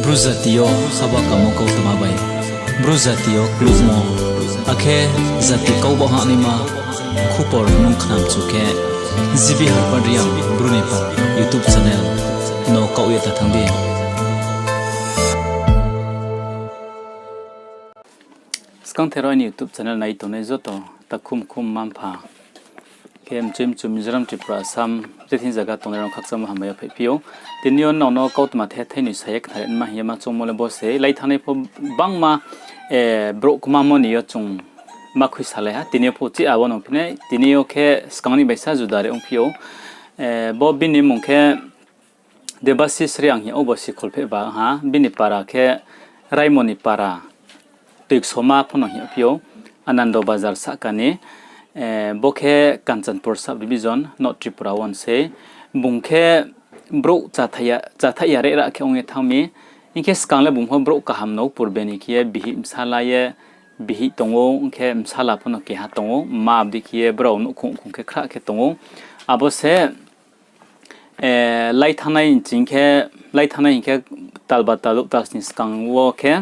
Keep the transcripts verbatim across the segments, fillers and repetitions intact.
Bru jati yo haba kamo kautma bai, Bru jati yo klukmo, akhe jati kau baoh hahnaima khupor nung khnamchu khe, G B Harpad Reang Bru ni para YouTube channel no kaoh ye ta thanng di. Skangther aini YouTube channel nai tongnai joto takhu mkhu mma mpha khe mchoi mchu Mizoram, Tripura, Assam, je thing zaga tongnai rao khakchangmo hambai yaphaihphi ou. Tini yo nrao no kautma the thainoi sa ye khnari nma hing ye ma choungmo le bo se, lai thanngnai pho bangma, eh, brouh kmamo ni yo chung ma khuisalai ha. Tini yo pho chih abo no phinai, tini yo khe skang ni baisa juda re ongphi ou. Eh, bo bini mmung khe Debashish Reang hing ou, bo Sikholpheh ba ha, bini para khe Raimoni para, Toiksoma pho no hing phi ou, Anando Bazar sahka ni, eh, bo khe Kanchanpur sub division, North Tripura wo sei. Bung khe brouh chathaih ya, chathaih ya reh rah khe ong ye thanng mi. Hing khe skang le bung pho brouh kaham no, purbe ni khe ye bihih bsala ye, bihih tong ou, hing khe bsala pho no keha tong ou, mma abo dei khe ye brao nouhkhong khong khe khrah khe tong ou. Abo se, eh, lai thanngnai hing khe, lai thanngnai hing khe talba taldouh talsni skang wo khe,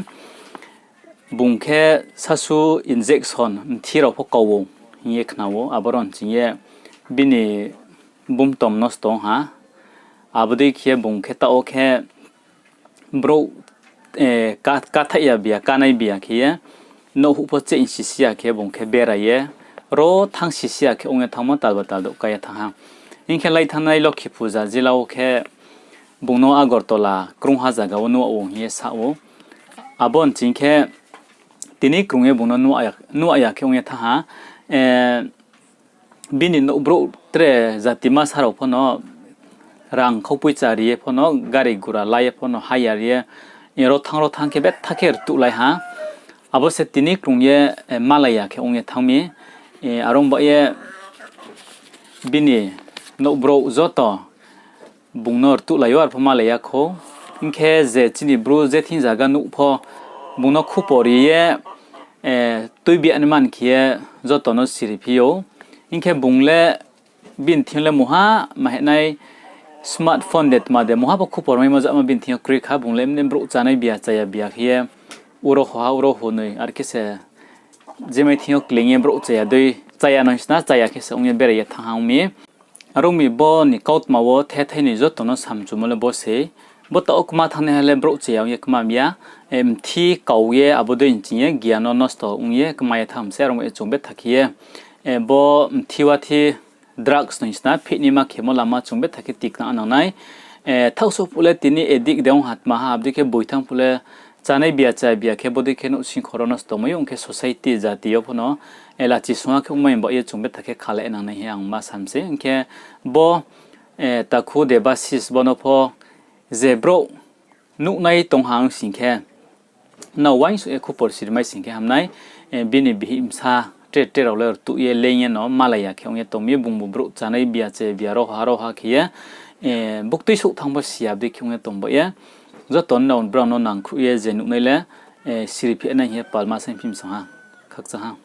bung khe sasu injection mthi rao pho kau ou hing ye khna ou, abo rao ni ching ye bini bumtom nosto ong ha. Abo dei khe ye bung khe taoh wo khe brouh, eh, ka-, kathaih ya bia, kanai bia khe ye, nouhhuh pho cheh sisi ya khe bung khe berai ye, ro thanng sisi ya khe ong ye thanngmo talba taldouh ka ye thanng ha. Hing khe lai thanngnai Lokhi Puja jila wo khe bung no Agartala krungha zaga wo nuh ou hing ye sa ou. Abo ni ching khe tini krung ye bung no nuh ya, nuh ya khe ong ye thanng ha. Eh, bini nouh brouh tre jati masa rao pho no rang khaupoicha ri ye pho no, gari gura la ye pho no, haya ri ye, eh, ro thanng ro thanng khe betha khe rtuhlai ha. Abo se tini krung ye, eh, malai ya khe ong ye thanng mi. Eh, are ong ba ye bini nouh brouh joto bung no rtuhlai ou, arpho malai ya khou. Hing khe je chini Bru je thing zaga nuh pho, bung no khupor ri ye, eh, tuibiya ni man khe ye joto no siriphi ou. Hing khe bung le bini thing yo le mungha ma hinai smartphone de tma de mungha pho khupor maimo jama bini thing yo kroi kha, bung le mne brouh chánai bia chaya bia khe ye uro hoha uro honoi, are khe se je mai thing yo kling ye brouh chaya dei, chaya no hing sna chaya khe se ong ye berai ye thanng ha ong mi. Are ong mi bo ni kautma wo the thainoi joto no samchumo le bo sei. Bo taoh wo kma thanngnaiha le brouh chaya ong ye kma mi ya, eh, mthi kau ye abo dei ni ching ye gian no nosto ong ye kma ye thanng mi se, are ong ye chung betha khe ye, eh, bo mthi wathi drugs no hing sna phihnaima khemo lama chung betha khe tikna nang nai. Eh, thaohsouh phuh le tini addict de ong ha tma ha, abo dei khe boi thanng phuh le chánai bia chaya bia khe bo dei khe nouhsing khoro nosto mai ou, ong khe society jati yo pho no, eh, lachi sungha khe ongmai ba ye chung betha khe khalai nang nai hing ye ang ma sa mi se. Hing khe bo, eh, takhu Debashish bo no pho je brouh nuhnai tong ha ong sing khe, nrao uaingsouh ye khupor siri mai sing khe ham nai, eh, bini bihih bsa tre tre rao le rtuh ye leing ye no malai ya khe ong ye tong mi, bungbu brouh chánai bia chaya bia roha roha khe ye, eh, buktui souh thanng pho si ya abo dei khe ong ye tong ba ye. Joto nrao brao no nangkhruh ye je nuhnai le, eh, siriphi nai hing ye palma saingphi mi song ha, khakchang ha.